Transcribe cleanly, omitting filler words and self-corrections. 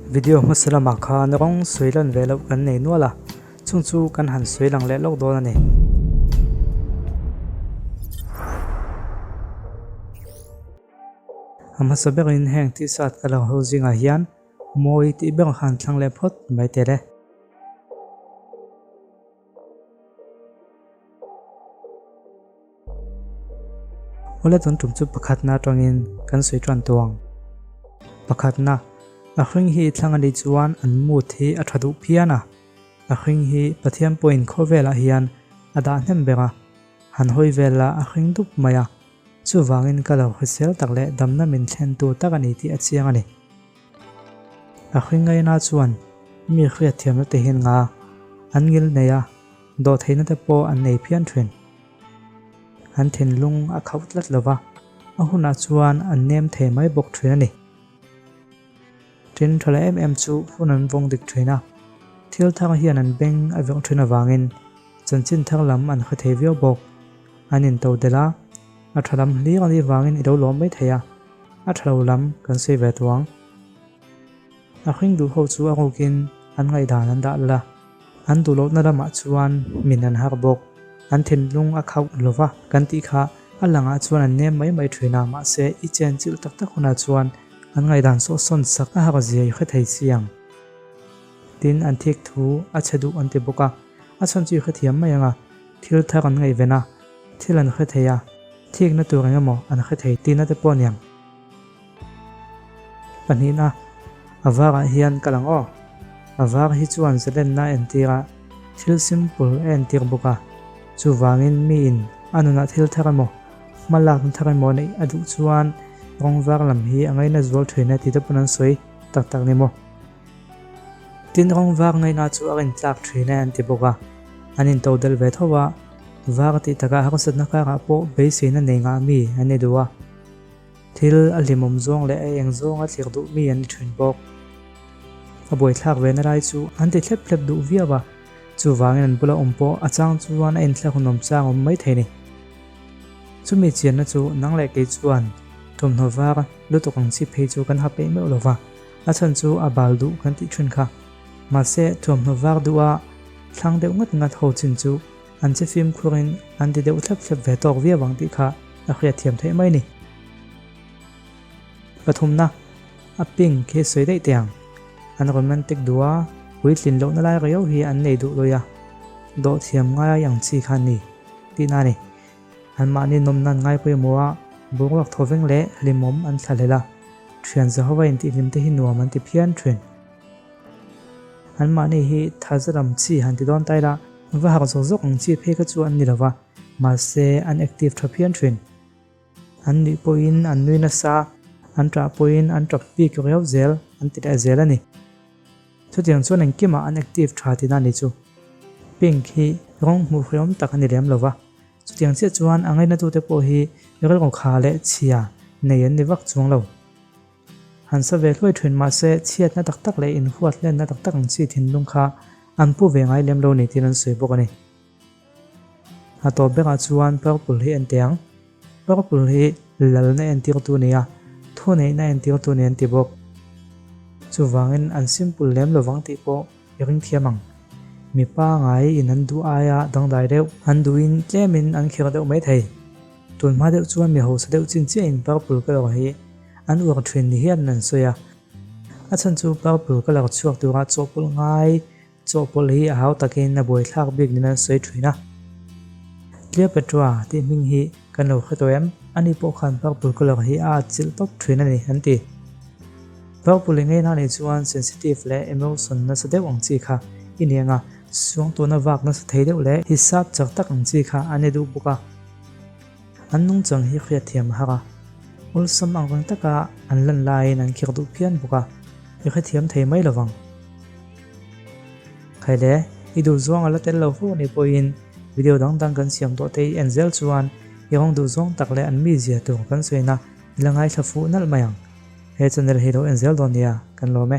Video hmasa lamah khan rawng sawi lan ve loh kan nei nual a, chung chu kan han sawi lang leh lawk dawn a ni. A hmasa berin heng t-shirt colour ho zingah hian mawi tih ber khan thlang leh phawt mai tel e. Awle tun tum chu pakhatna atangin kan sawi tan tawh ang. Pakhatna, a hring hi thlang a nih chuan an mood hi a tha duh phian a. A hring hi Pathian pawhin khawvelah hian a dah hnem ber a, han hawi vel la a hring dup mai a. Chuvangin ka lo hrisel tak leh damna min thlentu tak a ni tih a chiang a ni. A hringaina chuan mi hriatthiamna te hian nga an ngil nei a, dawhtheihna te pawh an nei phian thin. An thinlung a khauh tlat lo va, a hunah chuan an nem thei mai bawk thin a ni. Tin tha leh em em chu hun an vawng dik thin a, thil thar hian an beng a veng thin avangin chanchin thar lam an hre thei viau bawk. An intodelh a, a tha lam hlir a nih vangin i lo lawm mai thei a. A tha lo lam kan sawi ve tawh ang. A hring duh ho chu a rukin an ngaihdan an dah lal a, an duh lohna lamah chuan min an har bawk. An thinlung a khauh lo va kan tih kha a langah chuan an nem mai mai thin a, mahse i chen chilh tak tak hunah chuan an ngaihdan sawhsawn sak a har zia i hre thei si ang. Tin, an thik thu a chhe duh an ti bawk a, a chhan chu i hrethiam mai ang a, thil thar an ngaihven a, thil an hre thei a, Thikna tur eng emaw an hre thei tihna te pawh a niang. Pahnihna, a varah hian kal ang aw. A var hi chuan zalenna a entir a, thil simple a entir bawk a. Chuvangin miin a nunah thil thar emaw, hma lakna thar emaw neih a duh chuan rawng var lam hi a ngaina zual thin e tih te pawn an sawi tak tak ni maw. Tin rawng var ngaihna chu a rintlak thin e an ti bawk a, an intodelh ve tho a, var tih takah harsatna karah pawh beiseina nei ngah mi an ni duh a, thil a hlimawm zawng leh a eng zawnga thlir duh mi an ni thin bawk. A buaithlak ve na lai chu an ti thlep thlep duh viau a, chuvangin an bula awm pawh a chang chuan a inthlak hunawm chang awm mai thei ni. Chumi chianna chu nang leh kei chuan thawmhnaw var lutuk ang chi phei chu kan ha peih meuh lo va. A chhan chu a bal duh kan tih thin kha. Mahse, thuamhnaw var duh a thlang deuh ngat ngat ho chin chu an che fimkhurin an ti deuh thlep thlep ve tawk viau ang tih kha a hriatthiam theih mai ni. Pathumna, a pink hi sawi daih teh ang. An romantic duh a, puitlin lohna lai riau hi an nei duh lawih a, dawhthiam ngai ang chi kha an ni tihna a ni. Anmahni nawmna an ngai pawimawh a, boruak thawveng leh hlimawm an thlahlel a, thian Jehova intihhlim te hi nuam an ti phian thin. Anmahni hi thaza lam chi han ti dawn ta ila, va harh zawk zawk ang chi phei kha chu an ni lo va, mahse an active tha phian thin. An nuih pawhin an nui nasa, an ṭah pawhin an ṭap bik riau zel an ti leh zel a ni. Chutiang chuan engkimah an active tha tihna a ni chu. Pink hi rawng hmuh hreawm tak a ni lem lo va, chutiang chiah chuan a ngainatute pawh hi rilru kha leh chhia nei an ni vak chuang lo. Han sa ve hluai thin mahse chhiatna tak tak leh inhuat hlenna tak tak ang chi thinlung kha an pu ve ngai lem lo ni tiin an sawi bawk a ni. A tawp berah chuan purple hi en teh ang. Purple hi lalna entirtu a ni a, thuneihna entirtu a ni an ti bawk. Chuvangin an simple lem lovang tih pawh i ring thiam ang. Mi pangai in an duh aia dangdai deuh, an duhin tlemin an khir deuh mai thei. Tun hma deuh chuan mi hausa deuh chin chiahin purple colour hi an uar thin ni hian an sawi a. A chhan chu purple colour chhuak tura chawhpawlh ngai Chawhpawlh hi a hau takin a buaithlak bik nen an sawi thin a. Cleopatra tih hming hi kan lo hre tawh em? Ani pawh khan purple colour hi a atchilh tawp thin a ni, an ti. Purple i ngaina nih chuan sensitive leh emotion nasa deuh ang chi kha i ni ang a, suangtuahna vak nasa thei deuh leh hisap chak tak ang chi kha an ni duh bawk a. An nungchang hi hriatthiam a har a, awlsam ang reng taka an lan laiin an khirh duh phian bawk a, i hrethiam thei mai lovang. Khaile, i duh zawng a la tel lo fo anih pawhin video dang dang kan siam tawh te i en zel chuan i rawng duh zawng tak leh an mizia tur kan sawina i la ngaithla fuh nalh mai ang. He channel hi lo en zel dawn nia, kan lawm e.